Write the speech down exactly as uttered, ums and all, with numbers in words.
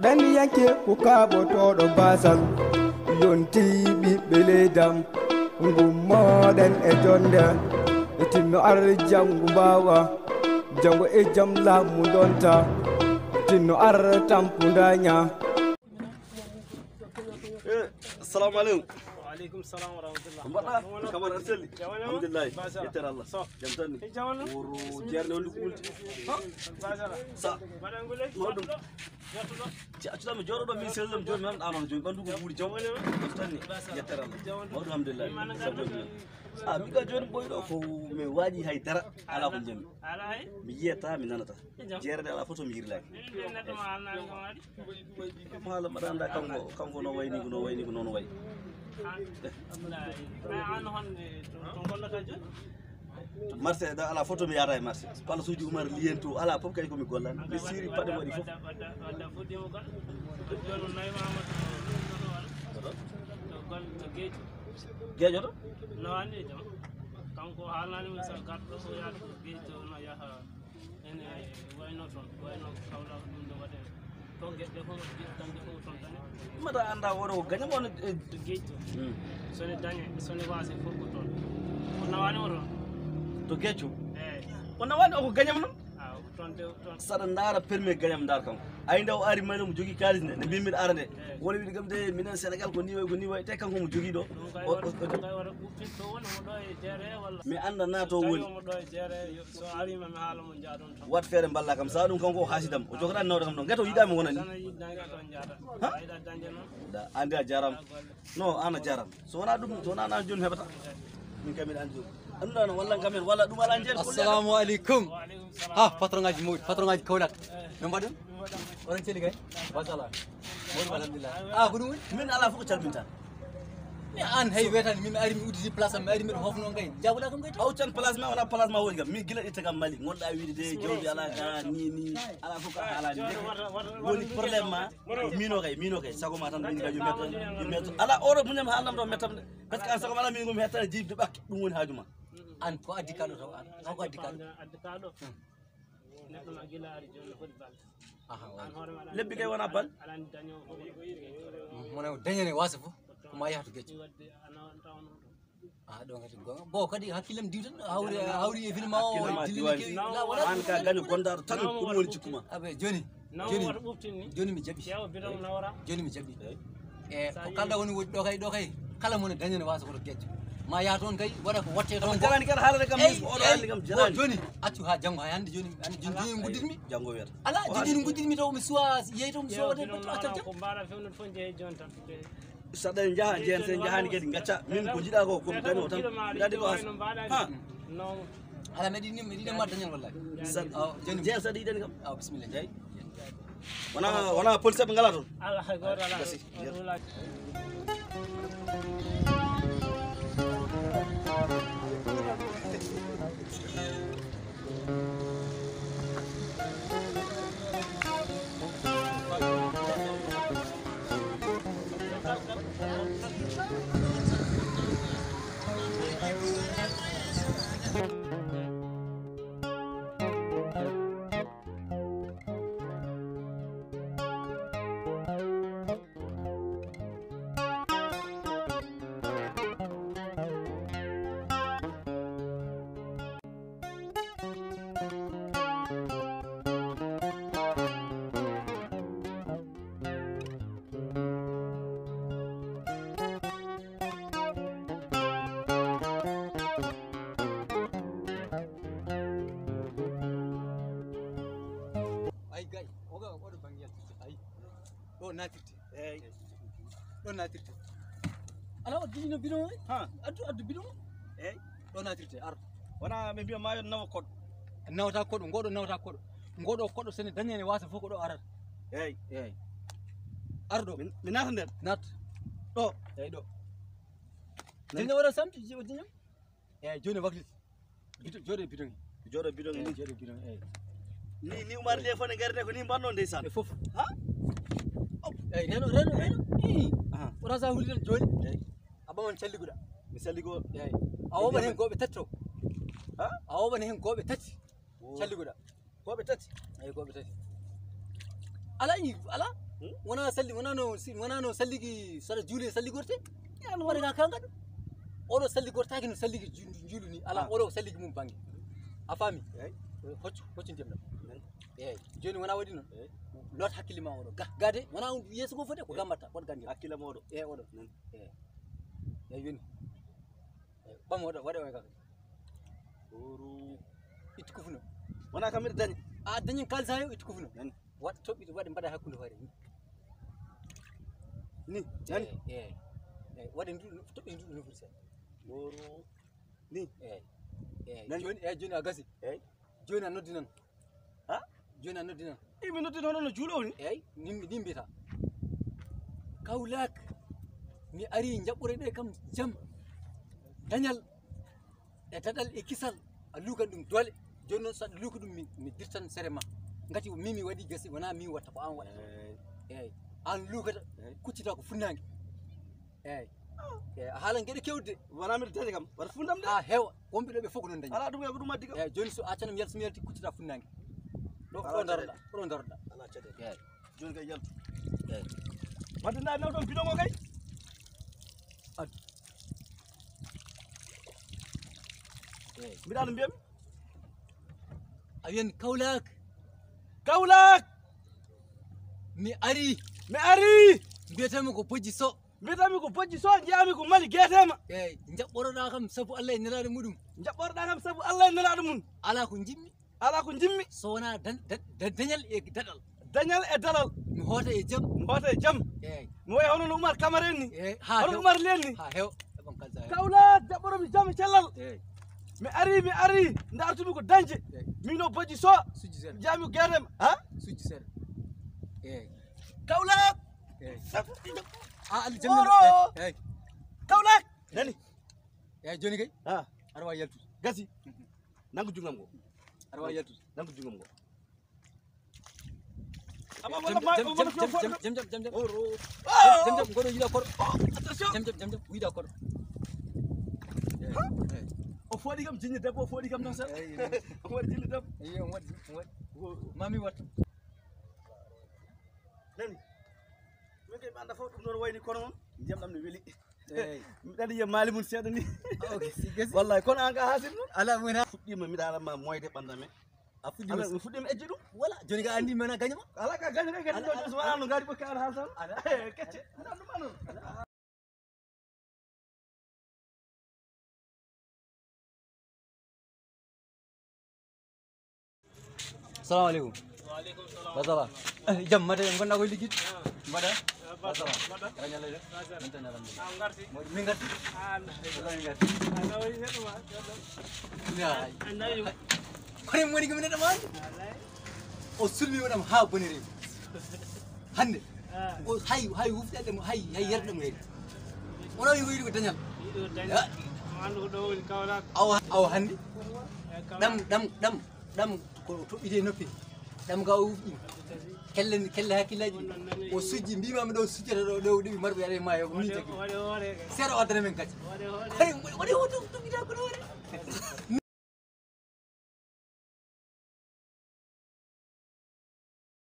Ɗan yanke ko kaaɓotooɗo baasal, yonti ɓiɓɓe leydam, ngummoɗen e jonde, e tinno ar janngu mbaawa, janngo e jam laamu ndonta, tinno ar tampu ndaña. Eh, assalamu aleykum. Wa aleykum salam wa rahmatullah. Ko mbaɗɗa? Kamar aɗa selli? Jamanama? Alhamdulillahi. Masha Allah. Yettere Allah. So. Jam tan ni. E jamanama? Wuro jeerne on ko wulti. Ha? Masha Allah. Sa. Mbaɗa ngule? Mawɗum. Yettuɗo? Ci accuɗa mi jooɗo ɗo, min sellam jooni, mi hamɗa noon jooni, ɓanndu ko wuuri jam. Jamanama? Jam tan ni. Yettere Allah. Jamanama. Mawɗum, alhamdulillahi. Min mana. Sabu ngam jooni. Min mana. Ah, min ka jooni boy ɗo ko mi waaji hay dara, ala ko njami. Ala hay? Mi yiyata, mi nanata. Jam. Jeere nde alaa fof to mi yirlaaki. Min neɗɗo ma alnaani ko waɗi? Kam haala mbaɗa annda kanko, kanko no wayni ko, no wayni ko, noon wayi. An honde to, to gollata jooni? To marché ɗo alaa fof to mi yahata e marché. Place uji Umar Liyen to alaa fof kay ko mi gollani. Mi siiri paɗe waɗi fof. Wadda, wadda, wadda fuɗɗiima golle. Jooni o nawimaama to, to, to, to gol-, to Geejo. Geejo to? No anndi jam. Kanko haalnaani mo so garɗo o yaha to Geejo no yaha. Ene wayno toon, wayno Kaolack ɗum ɗo waɗe. Toon geɗe ɗe fof, dañde fof toon dañe. Mata annda oɗo ko gañam on, eh, to Geejo to. Hmm. So ne dañe, so ne waase fof ko toon. O nawaani mo toon? To Geejo? Eey. O nawaani o ko gañam noon? Ah, o ko toon de, o ko toon. Saɗa ndaara permis gañam ndaar kanko. Ay nde o ari Mali mo jogii kaalis nde, nde mbimmi ara nde. Eey. Woni wiide kam de minen Sénégal ko ni wayi, ko ni wayi, te kanko mo jogii ɗo. Ɗum kay o, wara, o, o, ɗum kay wara ɓuɓtin to woni omo ɗo e jeere walla? Mi annda naa to o woni. Tawi omo ɗo e jeere, yo, so o ariima mi haala mo njaadon tan. Wat feere mballa kam, so ɗum kanko o haasidam. O jogoɗaa nawde kam ɗo. Geto yiɗaa mi wonani. Tan a yiɗi dañde toon njaada. Ha? A yiɗaa dañde noon. Da, ande a jaaraama. No, aan a jaaraama. So wonaa ɗum, so wonaa aan jooni mi heɓata. Min kam miɗa anndi ɗum. Anndu noon, walla kam en, walla ɗum alaa jeere. Assalamu aleykum. Wa aleykum salam. Ha, patron ngaji mawɗi, patron ngaji Kaolack. No mbaɗon? Oɗon celli kay? Machallah. Mawɗum, alhamdulillah. Ah, ko ɗum woni? Min alaa fof ko calminta. Mi aan hay wetan, min mi ari mi udditi place am, mi ari miɗo hofno kay. Jabuɗa kam kay. Aw can place ma, wona place ma woni kam. Min gila itta kam Mali. Ngonɗa wiide de, jawdi alaa ka, ni, ni. Alaa fof ka haalaani de. Woni problème ma. Mino kay, mino kay. Sago ma tan, min kay, yo metto, yo metto. Alaa, oɗo muñam haalnam ɗo mettam de. Parce que an sago ma alaa, min ko mi hettani jiiɓde ɓakke. Ɗum woni haaju ma. An ko addi kaɗo taw an. An ko addi kaɗo. Addi kaɗo. Hmm. Neɗɗo ma gila ari jooni no foti balɗe. Aha, an hoore ma lebbi kay wona bal. Alani daño ko. Mo na dañane wasa fof. Ko ma yaha to Geejo. Wadde ana on tawno. Ah, ɗon kadi gonga. Bon, kadi hakkillam diwtan, hawri, hawri e film o, hakkillam dilli diwani. Kadi la wala. An ka gaño gondaaɗo tan, ɗum woni jikku ma. Abe, jooni, nawa jooni, wata ɓuftini. Jooni mi jaɓi. Ƴeewa bidon nawra. Jooni mi jaɓi. Eyi. E, ko kalɗa woni woodi ɗo kay, ɗo kay. Kala mo ne dañane wasa ko to Geejo. Ma yaa toon kay, waɗa ko watte toon. Omo jarani kadi haalata kam, eyi, ko oɗo eyi, haalni kam o jarani. Jooni, accu haa janngo, hay hannde jooni, hannde jooni, ala, jooni ngudditmi. Janngo wiyata. Ala, jooni ngudditmi taw mi suwa, yeey taw mi suwa waɗde neɗɗo acca jam. Ko mbaɗa fewndo fof jeeyi jooni tan. Saɗa en njaha, jeen, sen njahaani kadi ngacca. Min ko njiɗa ko, ko mi daño tan. Mbiɗa anndi ko has. Ha. Ala, meɗi ni, meɗi ɗen ma dañal wallahi. Sa-, aw, jeen, jeen saɗa yiɗani kam. Aw, bismillah. Jeey. Wona, wona police ɓe ngala toon. Ala, hay gooto ala. Gasi. Ay, gay, oga, oɗo bangiyal. Ay, ɗo natirte. Eyi. Ɗo natirte. Ala, o dillino bidon o. Ha. Addu, addu bidon o. Eyi. Ɗo natirte, ar. Wona ɓe mbiya maayo nawa koɗo. Nawata koɗo, ngoɗo nawata koɗo. Ngoɗo koɗo sene dañani wasa fof ko ɗo arata. Eyi. Eyi. Ar ɗo. Mi, mi naata nder. Naat. Ɗo. Eyi, ɗo. Nan- Jinno wara samti, ji-, o jinno? Eyi, jooni waktu. Bito-, jooɗo e bidon. Jooɗo e bidon. Eyi, ni. Jooɗo e bidon, eyi. Ni, ni Umar Liye fone garde ko ni mbanno ndeysaan. E fof. Ha? Oh. Eyi, reno, reno, reno. Ii. Aha. Wona sa huli tan jooni. Eyi. A ɓaman calliguɗa. Mi salligo. Eyi. A woɓan hen gooɓe tati to. Ha? A woɓan hen gooɓe tati. Oh. Calliguɗa. Gooɓe tati? Eyi, gooɓe tati. Ala, i-, ala? Hmm? Wona salli, wona no si, wona no salligi sara juule salligorte. An waɗa ka kanga ɗum. Oɗo salligortaaki no salligi ju-, juulu ni. Ala, ah, oɗo salligi mum bange. A faami? Eyi. Hoccu, hoccu ndiyam ɗam. Nan. Eyi. Jooni wona waɗi noon. Eyi. Lot hakkille ma oɗo. Ga, gade, wona on yeeso go fode, ko, eyi, gammatta, ko gandi. Hakkille ma oɗo. Eyi, oɗo. Nan. Eyi. Eyi, yoni. Eyi, ɓam oɗo, waɗe oya kaka. Oru. Ittu kufuno. Wona kam mbiɗa dañi. A dañi kalisa yo, ittu kufuno. Nan. Waɗ toɓɓito, waɗe mbaɗa hakkunde hoore ni. Ni, nani? Eyi, eyi. Eyi, waɗe ndu, toɓɓito ndu no foti seeɗa. Boro. Ni. Eyi. Eyi, nani? Jooni, eyi, jooni a gasi. Eyi. Jooni a noddi nan. Ha? Jooni a noddi nan. Eyi, mi noddi hono no juulo woni. Eyi, ni, ni mbiyata. Kawlak, mi ari jaɓɓore ɗe kam jam. Dañal. E daɗal e kisal, a luukan ɗum doole. Jooni noon, so aɗa luuka ɗum, mi, mi dirtan sere ma. Ngati min mi waɗi gasi, wona min watta, ko an waɗata. Eey. Eey. An luukata, eey, kuccita ko funnaange. Eey. Eey, a haalan geɗe kewɗe de. Wona mbiɗa daña kam, wata funndam de. A heewa, wonɓe ɗo ɓe fof ko noon dañi. Alaa ɗum e ko ɗum addi kam. Eey, jooni so a canam yaltu mi yalti, kuccita funnaange. Ɗo, ɗo daroɗa, ɗo daroɗa. Alaa caɗeele. Eey. Jooni kay yaltu. Eey. Wadde ndaa nawɗon bidon o kay. Addu. Eey. Mbiɗa no mbiyami? A wiyan Kawlak. Kawlak! Mi ari. Mi ari. Mbiyatami ko Bojji Sow. Mbiyatami ko Bojji Sow, njiyami ko Mali geetema. Eey, jaɓɓoroɗa kam sabu Allah e nelaaɗo muɗum. Jaɓɓoroɗa kam sabu Allah e nelaaɗo mum. Alaa ko njiɗmi. Alaa ko njiɗmi. So wonaa dan-, da-, da-, dañal e daɗal. Dañal e daɗal. Mi hoota e jam. Mi hoota e jam. Eey. Mi wayi hono no Umar Kamara en ni. Eey, haa heew. Hono Umar Ly en ni. Haa heew. Eɓon kalda heew. Kawlak, jaɓɓoromi jam e cellal. Eey. Mi ari, mi ari. Ndartumi ko dañde. Eey. Min o Bojji Sow. Sujji seeɗa. Njiyami ko geetema. Ha? Sujji seeɗa. Eey. Kawlak. Eey. Sabu ɗiɗo. A, Ali, jam nan. Oro. Eey, eey. Kawlak. Nani? Eey, jooni kay? Ha. Aɗa waawi yaltude. Gasi. Mhm. Nanngu junngo am ngo. Aɗa waawi yaltude. Nanngu junngo am ngo. Aba, wala ma, wala fiyo fo. Jam, jam, jam, jam. Oro. Jam, jam, ngoɗo yiɗa koɗo. Oh, attention. Jam, jam, jam, jam, yiɗa koɗo. Eey, eey. O fooɗi kam jinni debbo, o fooɗi kam tan seeɗa. Eey, eey. O waɗi jinni debbo. Eey, o waɗi, o waɗi. Wo- Mami wattu. Nani? Min kay mi annda fof ɗum noon wayni kono noon. Ndiyam ɗam ne weli. Eey. Miɗa yiya maali mum seeɗa ni. Ah, ok, si gasi. Wallahi, kono an ka haasir noon. Ala mum ha. Fuɗɗiima miɗa haala ma moyde ɓannda me. A fuɗɗiima. Ala, mi fuɗɗiima ejji ɗum. Wala, jooni ka anndi mana gaño ma? Ala ka gaño kay, kadi ɗo so wala no ngari ɓokki an haaltan. Ala. Kecce, mi anndu ma noon. Salamu aleykum. Ba, ça va? Eh, jam, mate, en gonna koye liggit. Mbaɗa? Ba, ça va? Rañal leyɗe? Min tan alhamdulillah. Moƴƴi, min ngarti. Wala min ngarti. Ya. Kono mi woni ko min neɗɗo ma. O sulmi waɗam ha boni rewi. Hannde. O hay, hay wufɗanɗe mo, hay, hay yerɗe mo yeeɗi. Wona wi wiyde ko dañal. Yiɗo dañal. Ya. Mo anndu ko ɗo woni Kawlak. Awa, awa hannde. Ɗam, ɗam, ɗam, ɗam ko toɓɓiti e noppi. Ɗam ga o wufɗi. Kelle, kelle hakkillaji ɗi. O sujji, mbimami ɗo sujjata ɗo, ɗo, ɗo marɓe yaɗa e maayo, ko min tagi. Seeɗa o addana men kadi. Waɗe hoore. Kono waɗe hoto toɓɓita ko ɗo.